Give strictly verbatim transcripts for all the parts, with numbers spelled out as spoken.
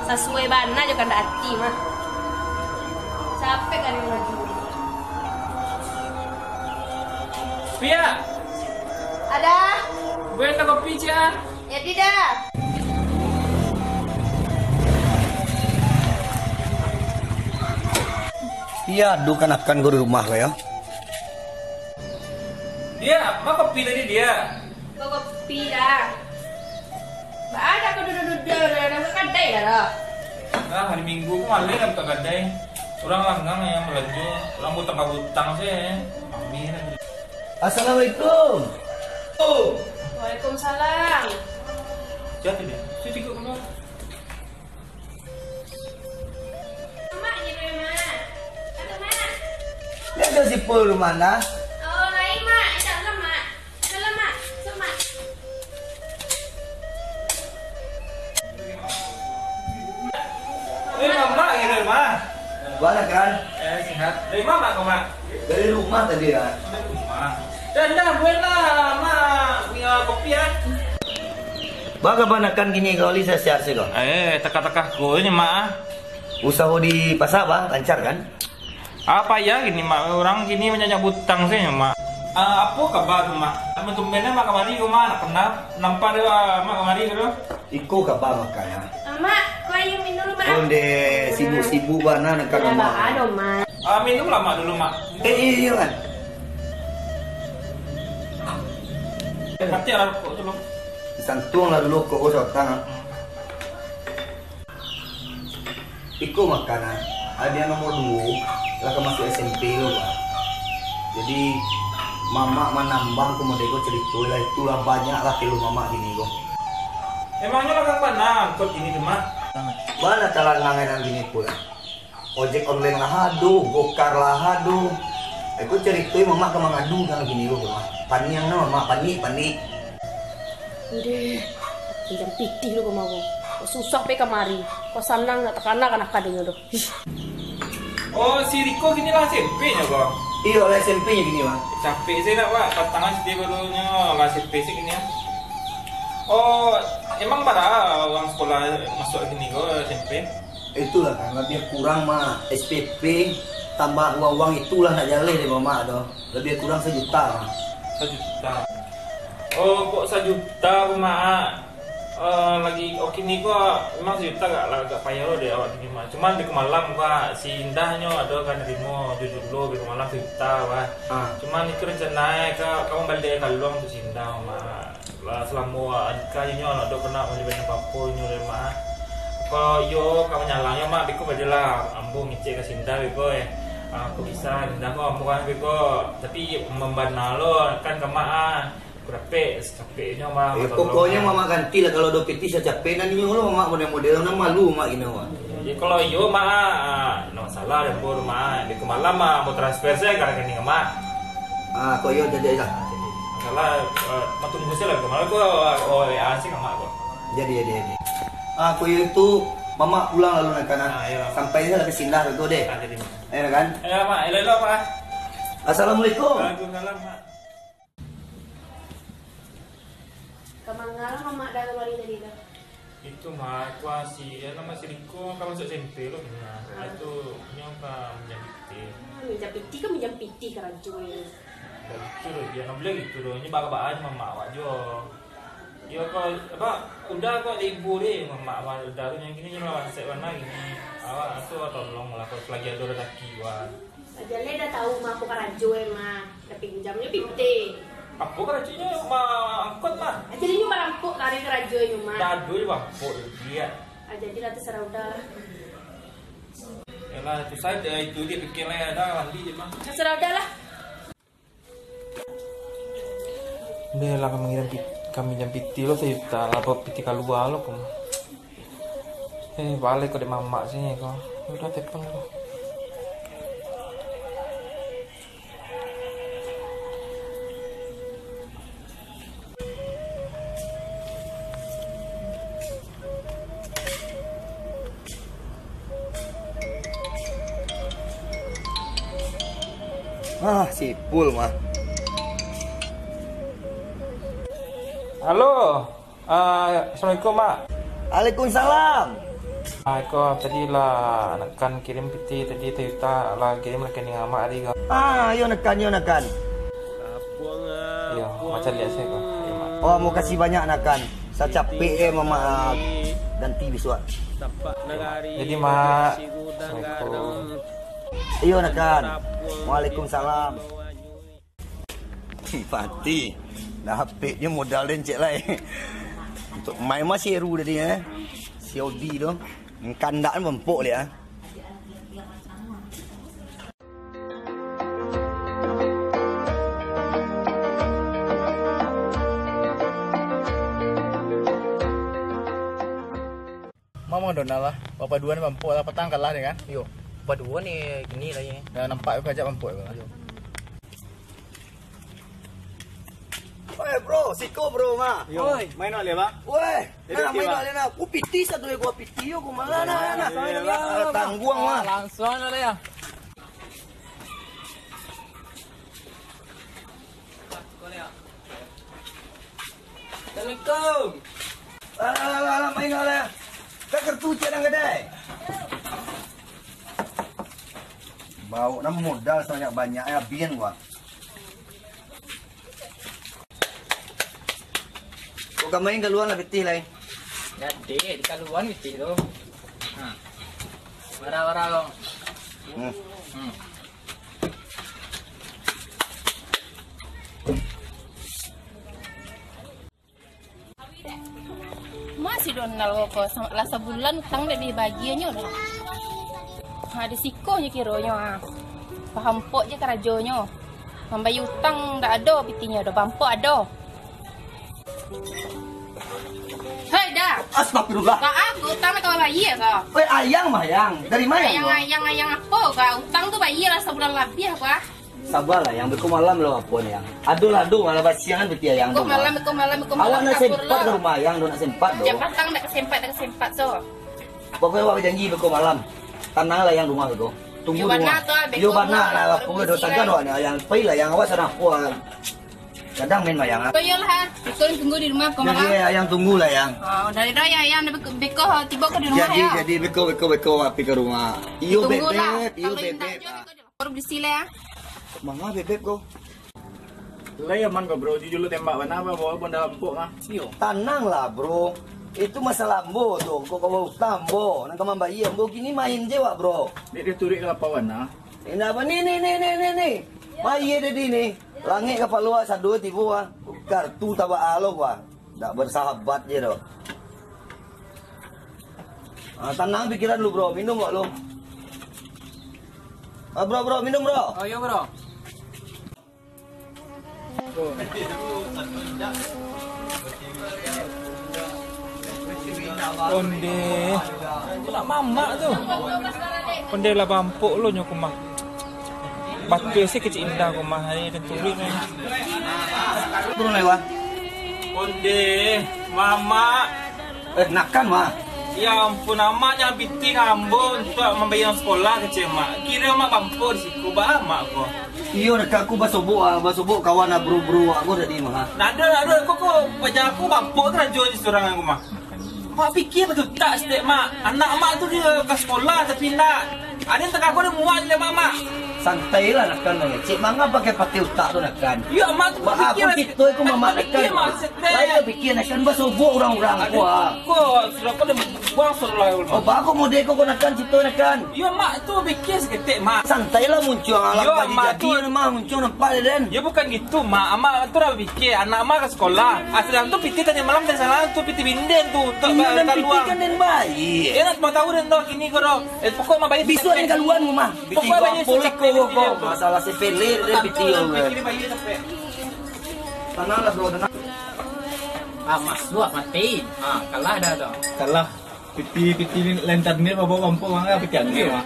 Sasuai bana jo kandak ati mah. Capek kali lagi. Pia! Ada! Buek kopi, Cia. Ya, tidak. Pia, ado kanakan ko di rumah ko, yo. Dia, ma kopi tadi dia? Ko kopi dah. Ba ada ko duduak-duduak, dah, dah, dah, kadai dah, dah. Ah, hari Minggu ko maleh lah buka kadai. Urang langang yang balanjo, urang butang-butang se. Amin. Assalamualaikum. Oh. Waalaikumsalam. Siapa dia? Siapa ikut keluar? Mak, ni rumah. Ada, Mak. Dia ada si Pul rumah nah. Oh, lain, Mak. Insya Allah, Mak. Salam, Mak. Salam, Mak. Eh, Mamak, ni rumah. Bana kan? Eh, sehat. Dari mana kau, Mak? Dari rumah tadi, ya. Dari rumah. Dah, dah, buat lah, Mak. Punya kopi, ya. Baa kaba kanakan kini ko, Li, sehat-sehat se ko? Eh, takah-takah ko ni, Mak, ah. Usaho di pasa, baa, lancar, kan? Apo yo kini, Mak? Urang kini banyak-banyak butang se, Mak. Ah, apo kaba tu, Mak? Tumben-tumben Mak kamari ko, Mak. Nak kenal, nampak dek, ah, Mak kamari ko. Iko kaba makan, ah. Ah, Mak, ko aia minum dulu, Mak. Onde, sibuk-sibuk bana nak ka rumah. Ado, Mak. Ah, minumlah, Mak, dulu, Mak. Eh, iyo, iyo, kan. Matilah rokok tu, Bang. Disantuanglah dulu rokok ko sabatang, ah. Hmm. Iko makan, ah. Adiak nomor duo lah ka masuak S M P lo, Bang. Jadi, Mamak manambang ko model ko carito lah, itulah banyak lah keluh Mamak kini ko. Emangnyo lah ka bana angkot kini tu, Mak? Bana talangang nan kini ko lah. Ojek online lah ado, Gokar lah ado. Iko carito Mamak ka mangadu nan kini ko, Bang. Paniang nah Mamak, panik, panik. Ndeh, pinjam pitih lu ka mako. Kok susah pe kamari. Kok sanang nak takana kanakan inyo tu. Ih. Oh, si Riko kini lah S M P nyo ko? Iyo, lah S M P nyo kini, Bang. Capek se nak, Pak. Patangan setiap balonyo lah S M P se kini, ah. Oh, emang bara urang sekolah masuak kini ko S M P? Itulah kan, labiah kurang mah S P P, tambah uang-uang itulah nak jaleh dek Mamak tu. Labiah kurang sajuta mah. Sajuta. Oh, kok sajuta ko, Mak? Eh, lagi, oh, kini ko memang sajuta agak, agak payah lo dek awak kini, Mak. Cuman beko malam ko, si Indah nyo ado ka narimo jujulu beko malam sajuta, Mak. Ah. Cuman itu rencana e ka, ka mambali kaluang tu si Indah, Mak. Lah, salamo nikah inyo lah, dak pernah mambali barang apo-apo inyo dek Mak. Kalau iyo ka manyalangnyo, Mak, beko bajelah, ambo ngecek ka si Indah beko, eh. Ah, kok bisa Indah ko ambo kan beko, tapi mambana lo kan ka Mak, ah. Ko dapek sacapeknyo, Mak. Eh, pokoknyo Mamak gantilah, kalau ado pitih sacapek nan inyo lo, Mak, model-model nan malu, Mak, kini, Mak. Jadi, kalau iyo, Mak, ah, ndak masalah dek ambo tu, Mak. Beko malam, Mak, ambo transfer sajo ka rekening Mak. Ah, kok iyo, jadi lah. Jadi, masalah, eh, Mak tunggu sajo lah, beko malam ko, oh, W A sajo ka Mak ko. Jadi, jadi, jadi. Ah, kok iyo tu, Mamak pulang lalu nak kana. Ah, iyo, Mak. Sampai sajo lah ka Sindah tu deh. Ah, jadi, Mak. Ayo, Mak, elok-elok, Mak. Assalamualaikum. Waalaikumsalam, Mak. Ka manga lah Mamak dah kamari tadi tu? Itu, Mak, kuasi, yo, namo si Riko ka masuak S M P lo, Mak. Ah. Itu, nyo ka minjam pitih. Ah, minjam pitih ka minjam pitih karajo e. Ndak gitu doh, Diak, ndak buliah gitu doh. Nyo baa-baa jo Mamak awak juo. Iyo, ko, apo, Uda ko ibo deh, Mamak, Uda tu, nan kini nyo lah WhatsApp bana kini. Awak tu tolong lah, kalau lagi ado rasaki, wah. Jaleh dah tahu mah apo karajo e mah. Dah pinjamnyo pitih. Apo karajonyo mah angkot mah? Jaleh nyo barangkok kari karajo nyo mah. Dado jo bangkok tu, Diak. Ah, jadilah tu sarah Uda lah. Yalah, tu sajo itu Diak pikir lah, dah mandi je mah. Sarah Uda lah. Deh lah, kami jam pit-, kami jam pitih lo sajuta, lah pitih kalua lo pun. Eh, baleh ko dek Mamak sini ko. Udah telepon ko. Ah, si Pul mah. Halo. Ah, assalamualaikum, Mak. Waalaikumsalam. Ah, ko tadi lah Nakan kirim pitih tadi, tajuta lah kirim rekening amak tadi ko. Ah, iyo Nakan, iyo Nakan. Iyo, macam liek sajo ko. Iyo, Mak. Oh, makasih banyak Nakan. Sacapek eh Mamak, ah, ganti bisuak. Jadi, Mak. Assalamualaikum. Iyo Nakan. Waalaikumsalam. Mati. Dapek je modal den cek lai. Untuk main masih eru tadi eh. Si Odi tu. Kandak ni bempok dia. Mama Donald lah. Bapak dua ni bempok lah. Patang kalah dia kan? Yo. Bapak dua ni gini lah ye. Dah nampak kau ajak bempok kau lah. Yo. Oi, bro, siko, bro, mah. Yo, oi. Main wak leh, Bang. Weh, nah, main wak leh, nah. Ku pitih satu ekor pitih, yo, ku malah, nah, nah. Tangguang, mah. Langsuang lah, ya. Assalamualaikum. Alah, alah, alah, alah, main wak leh. Ka kartu cek nan gadai. Baok nan modal sabanyak-banyak, eh, abian gua. Kok ka main kaluan lah pitih lai. Jadi, di kaluan pitih tu. Ha. Bara-bara lo. Hmm. Hmm. Ma si Donald ko, ko, sa-, lah sabulan utang dak dibagianyo doh. Ha, di siko je kironyo, ha. Bahampok je karajonyo. Mambayia utang dak ado pitihnyo doh, bahampok ado. Hei, Da. Astagfirullah. Ka aku utang dak ka bayia ko. Weh, ayang mah, Yang. Dari ma, Yang? Ayang, ayang, ayang apo ko? Utang tu bayia lah sabulan labiah ko, ah. Sabalah, Yang, beko malam lo apo ni, Yang? Ado lah, ado malah basiangan piti Ayang tu. Beko malam, beko malam, beko malam. Awak nak sempat ka rumah Ayang tu, nak sempat tu. Jam patang dak ka sempat, dak ka sempat tu. Pokoknyo awak bajanji beko malam. Tananglah Yang rumah beko. Tunggu di rumah. Yo bana tu, ah, beko. Yo bana lah, apo do sagan awak ni, Yang. Pailah Yang, awak sadang apo, ah. Kadang main wayang, ah. Ko iyolah, ah. Beko tunggu di rumah, beko malam. Jadi, Ayang tunggulah, Yang. Oh, dari dah, Yang, Yang dah beko, beko tibo ko di rumah, jadi, ya? Jadi, beko, beko, beko, api ka rumah. Iyo, Beb, iyo, Beb. Tunggulah. Kalau indak jo, beko di Baru bisi lai, ah. Manga bebeb ko. Lai aman ko, Bro? Jujur lo tembak bana, bawa pun dalam pok mah. Iyo. Tananglah, Bro. Itu masalah ambo tu. Kok kau utang ambo, nan ka mambayia ambo kini main je wak, Bro. Dek dia turuik ka lapau bana. Indak apa ni, ni, ni, ni, ni, ni. Bayia tadi ni. Langik kapalo sado tibo ah. Kartu tabaa lo, wah. Dak bersahabat je doh. Ah, tanang pikiran lu, Bro. Minum wak lu. Ah, Bro, Bro, minum, Bro. Oh, iyo, Bro. Onde. Nak mamak tu. Onde lah bampuk lo nyo kumah. Batua se kecik indah ko mah, ari den turuik ni. Turun lai, Wak. Onde, mamak. Eh, nakan, Wak. Ya ampun, amak nyo pitih ka ambo untuak mambayia sekolah kecek mak. Kiro mak bampuk di siko, ba amak ko. Iyo, dek aku basobok, ah, basobok kawan, ah, bro-bro wak ko tadi mah. Nado, nado, ko, ko, paja aku bampuk karajo di surang aku mah. Mak pikia batul tak, Stek, Mak? Anak Mak tu dia ka sekolah, tapi indak. Aden tangah ko dia muak je, Mak, Mak. Santailah, Nakan, mangecek. Manga pakai pakai utak tu, Nakan. Yo, Mak tu bapikia. Ba, aku lah, kito iko Mak, Nakan. Bapikia, Mak, Stek. Lain bapikia, Nakan, basobok urang-urang ko, ah. Ko, sudah ko dia buang suruh lah. Oh, ba, ko model ko, ko, Nakan, cito, Nakan. Yo, Mak tu bapikia saketek, Mak. Santailah, muncuang alam. Yo, Mak, jadi tu mah, muncuang nampak dia, Den. Yo, bukan gitu, Mak. Amak tu lah bapikia, anak Mak ka sekolah. Ah, sadang tu pitih tadi malam, tadi salah tu pitih binden tu, tu. Iyo, nan pitih kan den baik. Yo, nak mau tahu den doh kini ko doh. Eh, pokok mah baik. Bisuak den kaluan rumah. Pokok baik. Pitih ko apo lah ko, ko. Masalah sepele den pitih ko. Tananglah, bro, tanang. Ah, masuak mati. Ah, kalah dah tu. Kalah. Pitih, pitih ni, lantaran ni, bawa bampuk manga pitih anu, Mah.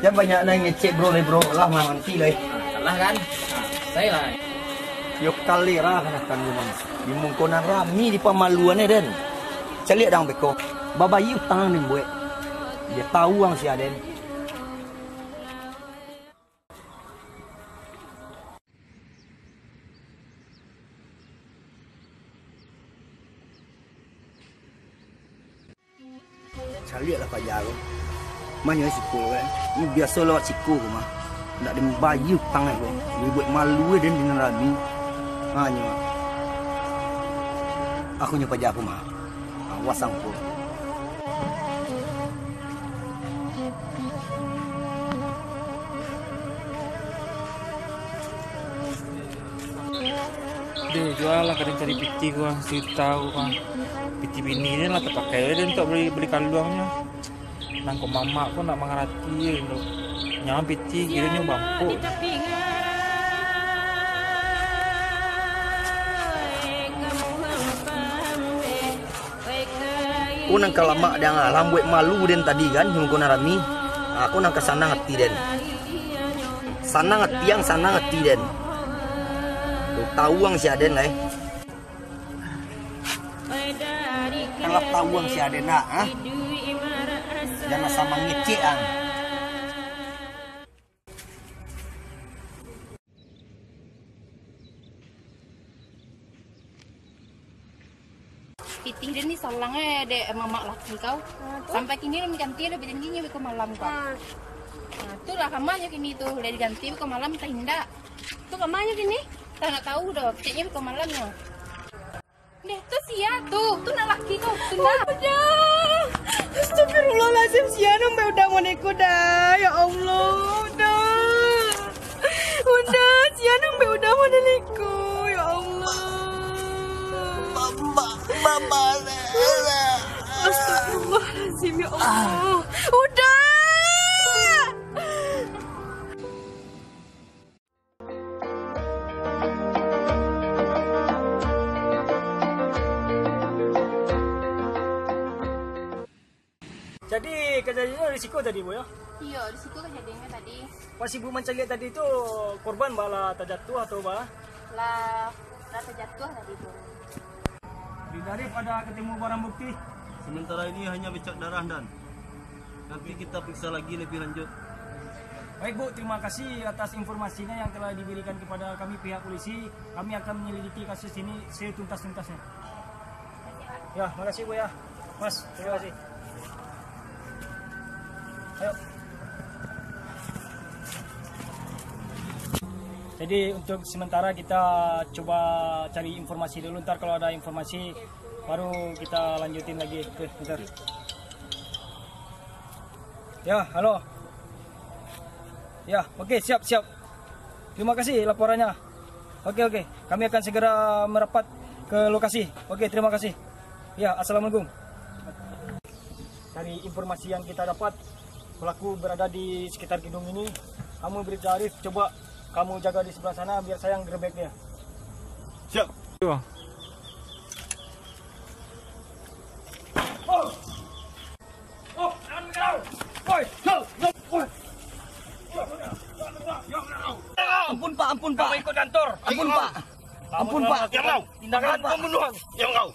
Jan banyak nan ngecek, bro, lai, bro. Lah, mah, nanti, lai. Salah, kan? Nah, saya lah. Yo, kalera, kan, akan rumah. Di muko nan rami, di pamaluan, eh, den. Caliak dang beko. Babayia utang, den, buek. Dia tahu ang sia, den. Caliaklah paja ko. Mah nyo siko kan. Ini biaso lawat siko ko mah. Ndak den bayia utang ko. Dibuek malu den di nan rami. Ha nyo. Aku nyo paja ko mah. Awas angko. Deh, jual lah, kadang cari piti gua, sita gua. Piti bini ni lah tapakai den untuak bali, bali kaluangnyo. Nang ko mamak ko ndak mangarati tu. Nyawa piti kironyo bampuk. Ko nan ka lamak den, ah, lambuek malu den tadi kan, di muko nan rami. Ah, ko nan ka sanang ati den. Sanang ati ang, sanang ati den. Tu tau ang sia den lai. Kalau tau ang sia den nak, ah. Jan asa mangecek ang. Pitih den ni salang eh, dek mamak laki kau. Ah, tu? Sampai kini den ganti lah, pitih kini beko malam kau. Ah. Ah, tu lah kamanyo kini tu, lah diganti beko malam, tah indak. Tu kamanyo kini? Tah ndak tau doh, ceknyo beko malamnyo. Deh, tu sia tu. Tu nak laki tu. Tu nak. Udah. Astagfirullahalazim, sia nang ambiak udah model ko dah. Ya Allah, udah. Udah, sia nang ambiak udah model ko. Ya Allah. Mama, mama, Astagfirullahalazim, ya Allah. Udah. Jadi, kajadiannyo di siko tadi, Bu, yo? Iyo, di siko kajadiannyo tadi. Pas Ibu mancaliak tadi tu, korban baa lah tajatuah atau baa? Lah, lah tajatuah tadi tu. Di Arif ada ketemu barang bukti? Sementara ini hanya becak darah, Dan. Nanti kita periksa lagi lebih lanjut. Baik, Bu, terima kasih atas informasinya yang telah diberikan kepada kami pihak polisi. Kami akan menyelidiki kasus ini setuntas-tuntasnya. Ya, makasih, Bu, ya. Mas, terima kasih. Ayo. Jadi, untuk sementara kita coba cari informasi dulu. Ntar kalau ada informasi, baru kita lanjutin lagi. Oke, bentar. Ya, halo. Ya, oke, siap, siap. Terima kasih laporannya. Oke, oke. Kami akan segera merapat ke lokasi. Oke, terima kasih. Ya, assalamualaikum. Dari informasi yang kita dapat, pelaku berada di sekitar gedung ini. Kamu, Bribda Arif, coba kamu jaga di sebelah sana, biar saya yang gerebek dia. Siap. Iya, Bang. Ampun, Pak, ampun, Pak. Ikut kantor. Ampun, Pak. Ampun, Pak. Yang kau. Tindakan pembunuhan. Yang kau.